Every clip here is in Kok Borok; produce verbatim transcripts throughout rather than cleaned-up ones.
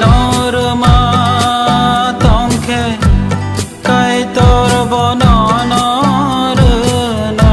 Norma tongkhe Kaitor bono norwnai.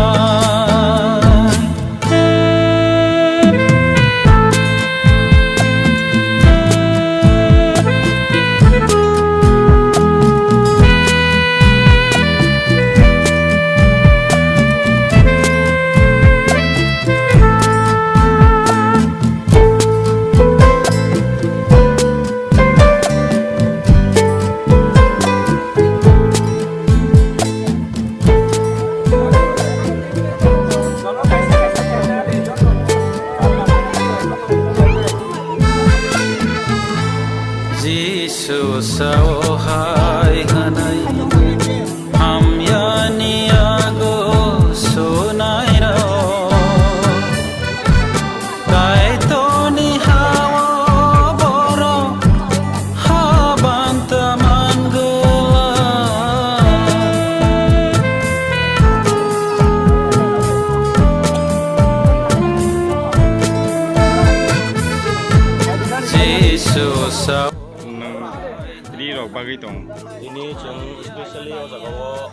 Jisu sao hai hwnwi hamyani yago sunairok. Kaitorni ha-o borok habanta mangwlak. Jisu sa- Nwng ri rok bagwi tong. Tini chwng specially o jaga o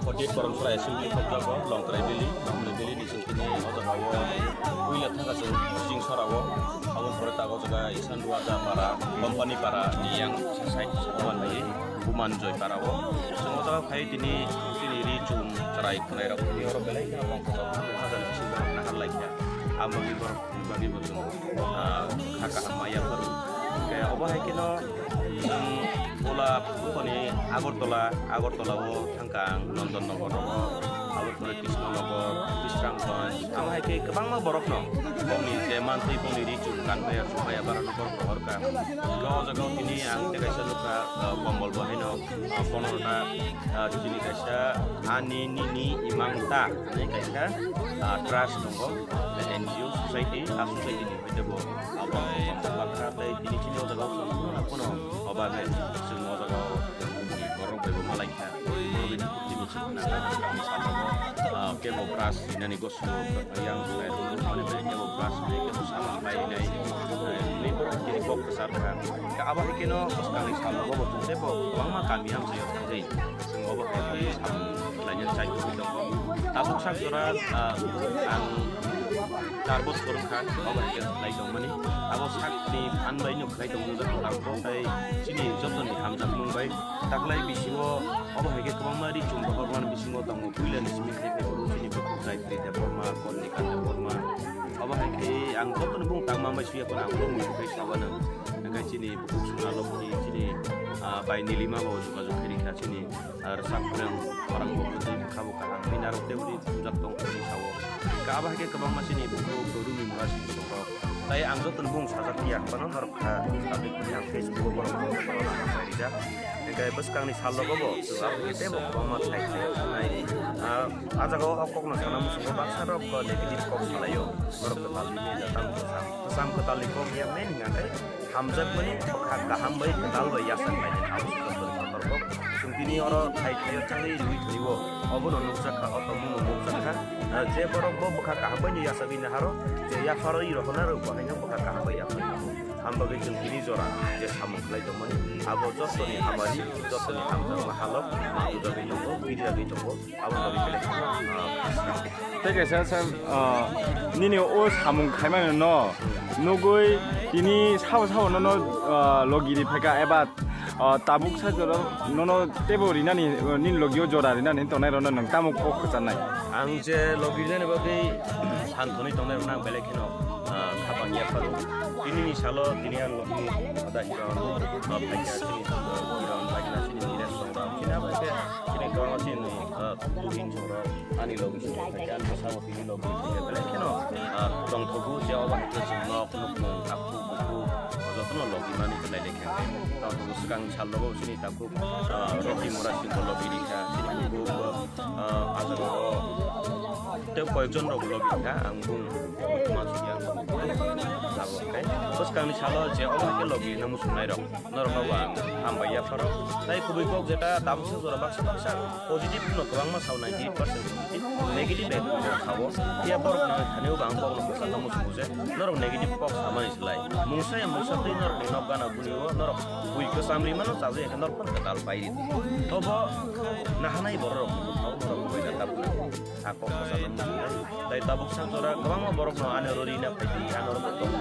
forty-eight Karamsora Assembly thokjago, Longtrai Valley, Longtrai Valley ni chwng tini o jaga o puila thangka chwng Jing Sora o, aboni pore tak o jaga Isan Duarja Para, Company Para ni yang side o manwi Buman Joy Para o. Chwng o jaga phai tini chini ri chum chwrai khwnai rok tini oro belai kheno kok kok hajar bisingo nahar lai kha. Amo ni borok bagwi bo chwng, ah, kha kaham ma yapharu. Hwnkhe obo hai kheno chwng Ola Bukoni Agartala, Agartala o thangkha ang Nondon Nogor rogo, abo pore Krishna Nogor, Bishramganj, amo hai khe kwbangma borok no bongni je mantwi bongni ri chum kanmaya chumaya bara no borok rohor kha. Hwnkhe o jaga o tini ang tei kaisa nukha, ah, kombol bo haino, ah, ponorota, ah, chini kaisa ani nini imang ta hinwi kaisa, ah, trust tongo, N G O society, ah, society ni hwnkhe bo abo baksa tei tini chini o jaga o chwng phano na phano oba khe chwng o jaga o borok bai bo malai kha, borok bai tini chwng na kha, kami sal o, ah, kebo brush rinani goso yang bai rok mani bai kebo brush rinai kebo samung bai rinai, eh, ni borok tini kok kwchar kha. Khe abo hai kheno bwskangni sal o bo chwng tei bo kwbangma kami amchaio thangwi. Chwng obo hai khe samung khlaina chai tongwi tongo. Tabuk sak jora, ah, ang char bochor wngkha, obo hai khe khlai tongmani. Abo sakni phan bai no khlai tongmani, ang bo tei chini jotoni hamjakmung bai taklai bisingo obo hai khe kwbangma ri chum rohormani bisingo tongo. Puilani simi khe khe oro chini bukhuk Gayatri Debbarma, Kornika Debbarma. Obo hai khe ang jotoni bung tangma bai suya phano ang bo muitu khai sabano. Hwnkhe chini bukhuk Sona Lokhi, chini, ah, bai Nilima bo jogajog khe rikha chini. Ar saprang orang bo bwtwi bwkha bwkha ang bini narwk tei bwtwi thumjak tong hwnwi sao. Hwnkhe abo hai khe kwbangma chini bukhuk Rumi Murasing songrok. Tai ang jotono bung sajak ya, phano norok kha, public ni ang Facebook o borok no phano nang pai rijak. Hwnkhe bwskangni sal rogo bo chwng abo hai khe teibo kwbangma thai thai thangnai. Ah, ah jagao o kok no sana muchungo baksa rok negative kok salaio. Norok kwtal ni mena tamo kwcham. Kwcham kwtal ni kok ya men hwnkhe hamjakmani bwkha kaham bai kwtal bai yachak lainai abo se joto ni kotor kok. Chwng tini oro thai thaio thangwi riwi thwio. Obono nukjak kha, o tongmungno nukjak kha. Ah, je borok bo bwkha kaham bai no yachagwi naharo, je yapharwi rohorna rw bo haino bwkha kaham bai yapharwi tongo. Hambagwi chwng tini jora je samung khlai tongmani, abo jotoni hamari, jotoni hamjakma halok manjagwi tongo, kirijagwi tongo. Abo bagwi belai kheno, ah, khasna. Tei kaisa sa, ah, nini o samung khaimani no nugwi tini sabo sabo nono, ah, logi ri phaikha eba, ah, tabuk sa jora nono teibo rinani, ah, nini logi o jora rinani hinwi tongnai rokno nwng tamo kok kwcharnai? Ang je logi rinani bagwi phan thwnwi tongnai rokno ang belai kheno, ah, khapang ya pharo. Tini ni salo tini ang logi hoda Hiron, ah, phaikha chini, ah, Hiron phaikha chini Hiren Songrok. Chini abo khe chini kwbangma chini, ah, Tuhin Songrok. Ani logi sini khaikhe, ani bwskango tini logi sini belai kheno, ah, tongthogo, je obo hai khe chwng nok, nukmung, takhuk, bukhuk, o jotono logi mani khlai lai khe. Tongthogo swkang sal rogo chini takhuk, ah, Rocky Mura Singh bo logi rikha, chini bukhuk, ah, ah jagao tei koyekjon rok logi rikha, ang bung ma sidi ang. Abo khe bwskangni salo je omo hai khe logi no muchungnai rok, norok no bo ang hambai yapharo. Tai kubui kok jeta tabuk sa jora baksa baksa positive no kwbangma sao ninety eight percent positive, negative ekdom sao. Phiya borok ni thani o bo ang kok no kwchang no muchungo je norok negative kok samani slai mungsa ya mungsa twi norok ni nok gana guni o norok bui kwcham ri mano chajakya khe norok phano kwtal pai ri. Tobo nahanai borok rok no norok bai na tabuk. Sa kok kwchalo muchungnai. Tai tabuk sak jora kwbangma borokno ani oro rina phaidi, ani oro bo tong.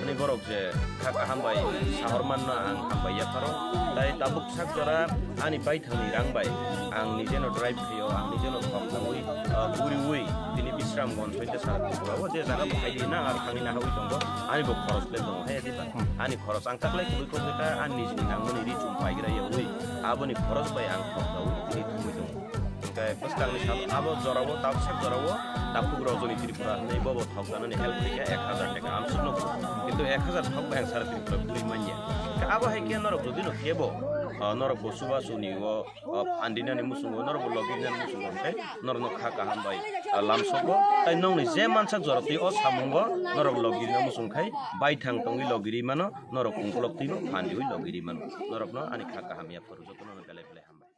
Ani borok je kha kaham bai sahor manno ang hambai yapharo. Tai tabuk sak jora ani baithangni rang bai ang nijeno drive khaio, ang nijeno thok tangwi, ah, guriwi tini Bisramganj hoite Sara Tripura o je jaga bo phaidi na ang thangwi nahawi tongo. Ani bo khoros le tongo, hai diba? Ani khoros ang taklai kubui kok jeta ani nijini nangmani ri chum paigra yawi. Aboni khoros bai ang thok tangwi tini thangwi tongo. Hingke bwskangni sal abo jorao, tabuk sak jorao, takhuk Rajani Tripura hinwi bobo thok janani help khaikha ek hajar taka amsukno bo. Kintu ek hajar thok bai ang sara Tripura bwrwi manya. Hingke abo hai khe norok jodi no kebo, ah, norok bo chubachu ni o, ah, phan dinani muchungo, norok bo logi dinani muchungo, hingke norokno kha kaham bai, ah, lamsokgo. Tai nokni je mansak jora twi o samungo norok logi rina muchung khai baithang tongwi logi ri mano, norok ungkulok twibo phan riwi logi ri mano. Norokno ani kha kaham yaphuru jotono belai belai hambai.